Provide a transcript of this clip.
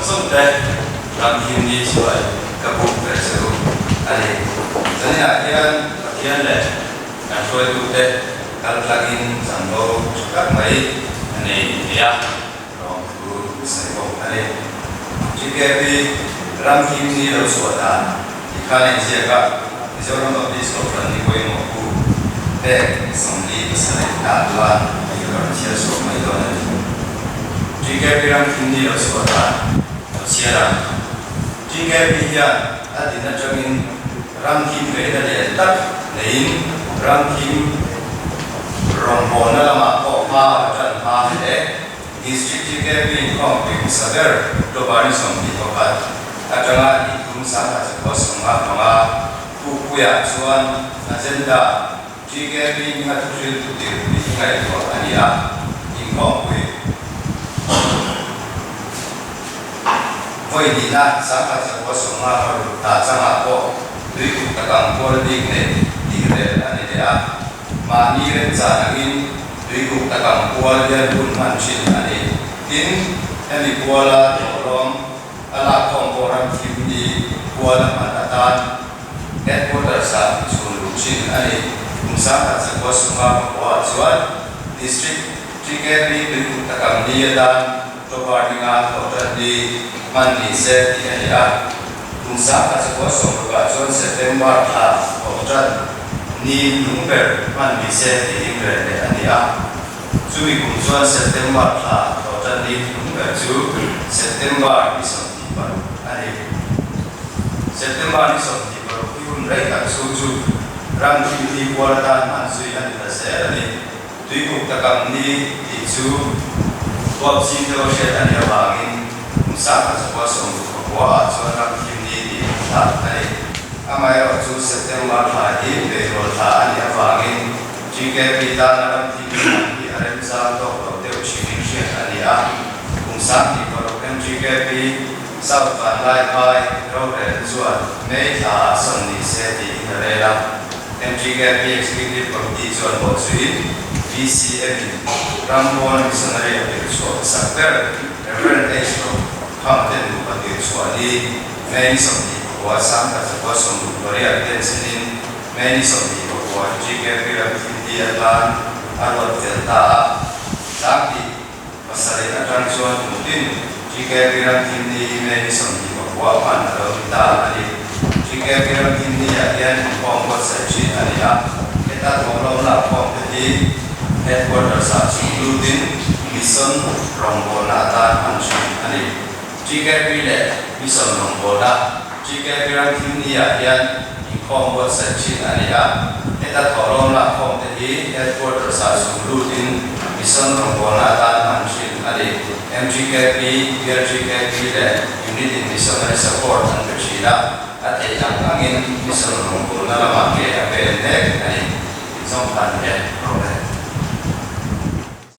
zawng te ram him ni chuai ka buk ve che u a ni. Zaninah hian Pathian leh kan hruaitute kal tlangin chanvo tha tak mai a nei thei a, lawmthu sawi bawk a ni. GKP ram him ni lo chhuah dan tih khan a inziak a, Mizoram Baptist Kohhran ni pawimawh pu pek 47 hna chuan hei ka rawn chhiar chhuak mai dawn a ni. GKP ram him ni lo chhuah dan lo chhiar ang. GKP hian a din atangin ram him veina lian tak neiin ram him rawngbawlna lamah pawh hma a tan hma hle. District GKP inkhawmpui hmasa ber October ni 21 atanga ni thum sangha chakua sawmnga hmanga Pukpuiah chuan agenda GKP hminga thuhriltu tirpui hi ngaihtuah a ni a, inkhawmpui vawi hnihna sangha chakua sawmnga paruk ta changah pawh tuikuk takang kual bik nei tih rel a ni leh a. Mahni remchan angin tuikuk takang kual hian hun hman thin a ni. Tin, hemi kuala thawhlawm a lakkhawm pawh ram thim ni kual a hman atan Headquarters ah chhun luh thin a ni. Kum sangkhat zakua sunga pakua chuan District TKP tuikuk takang ni atan October ninga thawhtan ni hman ni se tih a ni a. Kum 1019 rukah chuan September thla thawhtan ni lung ber hman ni se tiin rel leh a ni a. Chumi kum chuan September thla thawhtan ni lung ber chu September ni 26 a ni. September ni 26 hi hun rei tak chhung chu ram thim hi kual atan hman zui a ni ta zel a ni. Tuikuk takam ni tih chu huap zing deuh a hriat a nih avangin kum 1160 ah chuan ram thim ni tih an thlak a ni. Amaherawh chu September thla hi peihrawl thla a nih avangin GKP tana ram thim ni hman hi a remchang tawk lo deuh thinin hriat a ni a. Kum 26 MGKP South Vanlaiphai rorel chuan May thla ah sawn ni se tiin a rel a. MGKP Executive Committee chuan bawh chuin BCM in Rammuan Missionary a tirh chhuah hmasak ber Rev. H. Rokham te nupa tirh chhuah ni May ni 24 1968 ten chenin May ni 24 GKP ram thimti atan a ruat fel ta a. 27 atang chuan kum tin GKP ram thimni hi May ni 24 hman a lo ni ta a ni. GKP ram thimni ah hian inkhawm buatsaih thin a ni a, heta thawhlawm lakkhawm te hi Headquarters ah chhung lutin Mission rawngbawlna atan hman thin a ni. GKP leh Mission rawngbawlna GKP ram thimni ah hian inkhawm buatsaih thin a ni a, heta thawhlawm lakkhawm te hi Headquarters ah chhung lutin Mission rawngbawlna atan hman thin a ni. MGKP, PLGKP leh Unit in Missionary Support an pe thin a, a theih ang angin Mission rawngbawlna lamah ke a pen mek a ni. Zawng khan he.